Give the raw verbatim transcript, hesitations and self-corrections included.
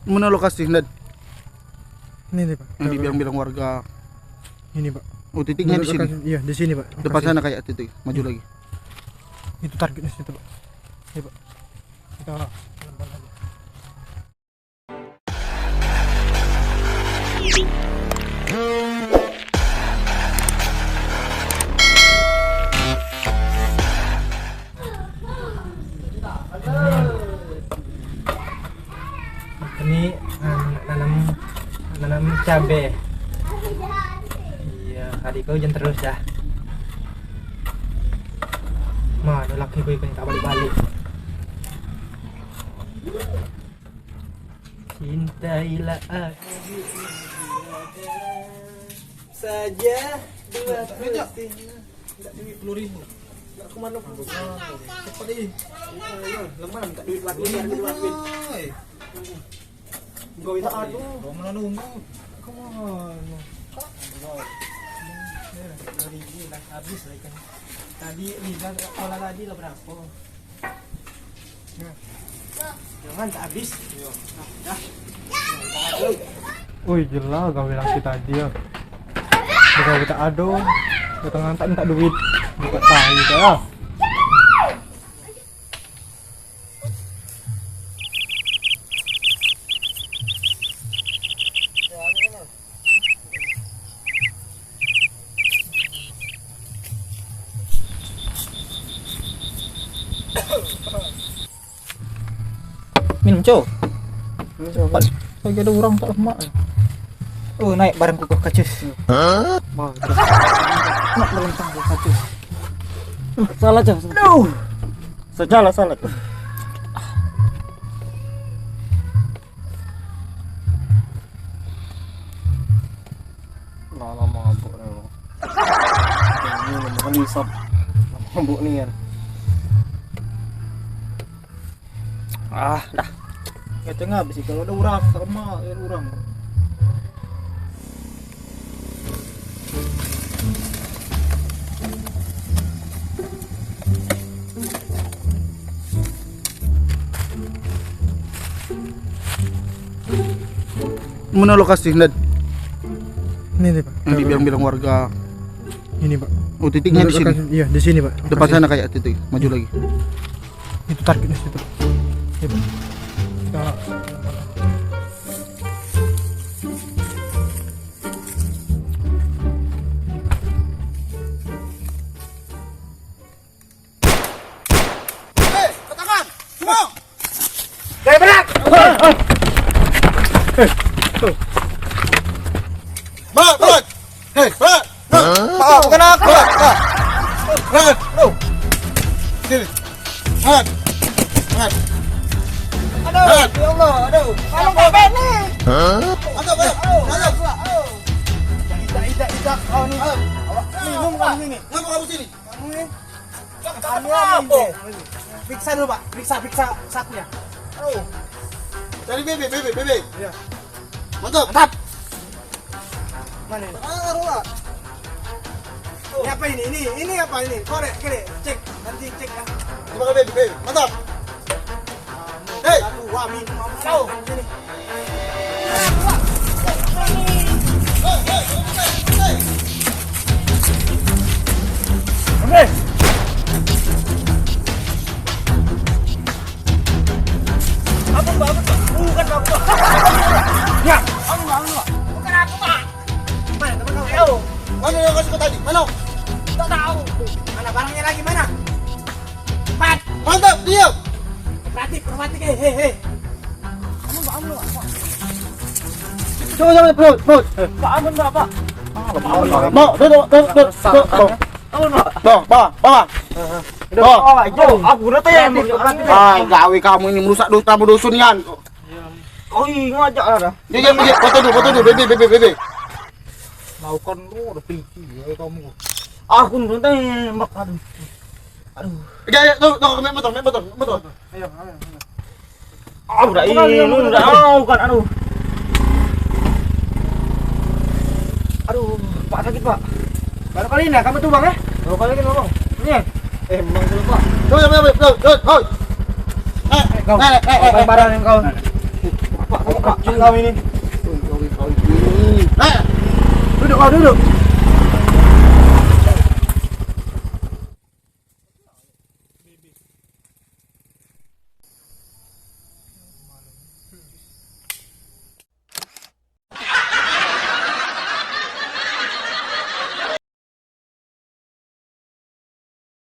Mana lokasi, Ndan? Ini nih, Pak. Yang dibilang-bilang warga. Ini, Pak. Oh, titiknya di sini. Lokasi, iya, di sini, Pak. Depan sana kayak titik, maju lagi. Itu targetnya situ, Pak. Iya, Pak. Kita lempar aja. Ini, anu, nanam, nanam cabe. Iya, hari kau hujan terus dah. Mana laki gue kan tak balik-balik. Cintailah aku saja dua puluh. Minta duit sepuluh ribu. Enggak kemana pun. Cepat ih. Lemah minta duit lagi, duit lagi. Enggak minta aduh. Kau mana nunggu? Kemana? Dua ribu lah habis lah ikan. Tadi Riza sekolah tadi lah berapa? Nah. Jangan tak habis. Dah. Ui, jelas gawe laki tadi ya. Bukan kita ado, kita ngantak minta duit. Bukan tahu kita ya. Minum, Cok. Minum, Cok. Cepat. Lagi ada orang tak lemak. Oh, naik barang kukuh kacus. Hah? Wah, nak melentang kukuh kacus. Salah, Cok. Aduh. Sajalah, salah. Lama mabuk ni. Ini lama kali isap. Mabuk ni kan. Ah, dah. Kacang habis kalau ada orang, sama ada orang. Mana lokasi, Ndan? Ini nih, Pak. Yang dibilang-bilang warga. Ini, Pak. Oh, titiknya di sini. Lokasi, iya, di sini, Pak. Depan sana kayak titik, maju lagi. Itu targetnya situ, Pak. Iya, Pak. Kita Hei, katakan, semua. Hei, berat. Berat, berat. Hei, berat. Pak, bukan aku, Pak. Pak. Berat. Tuh. Sini. Berat. Berat. Aduh, berat. Ya Allah, aduh. Kalau tak bene. Hah? Mantap, Pak. Aduh, mantap. Aduh. Idak, idak, idak. Kau ni. Aduh. Awak minum kau ni. Ngapa kamu sini? Kamu ni. Kamu apa? Periksa dulu, Pak. Periksa, periksa sakunya. Aduh. Cari bebek, bebek, bebek. Iya. Mantap. Mantap. Mana ini? Ah, taruh, Pak. Ini apa ini? Ini, ini apa ini? Korek, korek. Cek, nanti cek ya. Coba bebek, bebek. Mantap. Hei! Aku wah minum, aku tahu. Sini. Oke. Apa, Pak? Apa, Pak? Bukan, Pak. Ya. Apa, Pak? Apa, Pak? Bukan aku, Pak. Mana teman kau? Ayo. Mana yang kasih kau tadi? Mana? Tak tahu. Mana barangnya lagi? Mana? Pat. Mantap, diam. Perhati, perhati, eh, eh, eh. Coba, coba, perut, perut. Pak, aman, Pak, Pak. Mau, duduk, duduk, duduk, duduk. Aman, Pak. Bang, bang, bang. Bang. Oh, itu, aku udah tanya. Ai, gawe kamu ini merusak dusun kamu dusun kan. Oh, iya, ngajak lah dah. Dia, dia, dia, foto dulu, foto dulu, bebe, bebe, bebe. Mau kan lu udah piti ya kamu. Aku nonton tembak, aduh. Aduh. Dia, dia, tuh, tuh, naik motor, naik motor, naik motor. Ayo, ayo, ayo. Ah, udah ini, udah mau kan, aduh. Aduh, Pak, sakit, Pak. Baru kali ini kamu tuh, Bang, eh? Baru kali ini, Bang. Iya. Eh, Bang, dulu, Pak. Tuh, tuh, tuh, tuh, tuh. Eh, eh, eh, eh, barang yang kau. Kecil kau ini. Eh, duduk kau, duduk.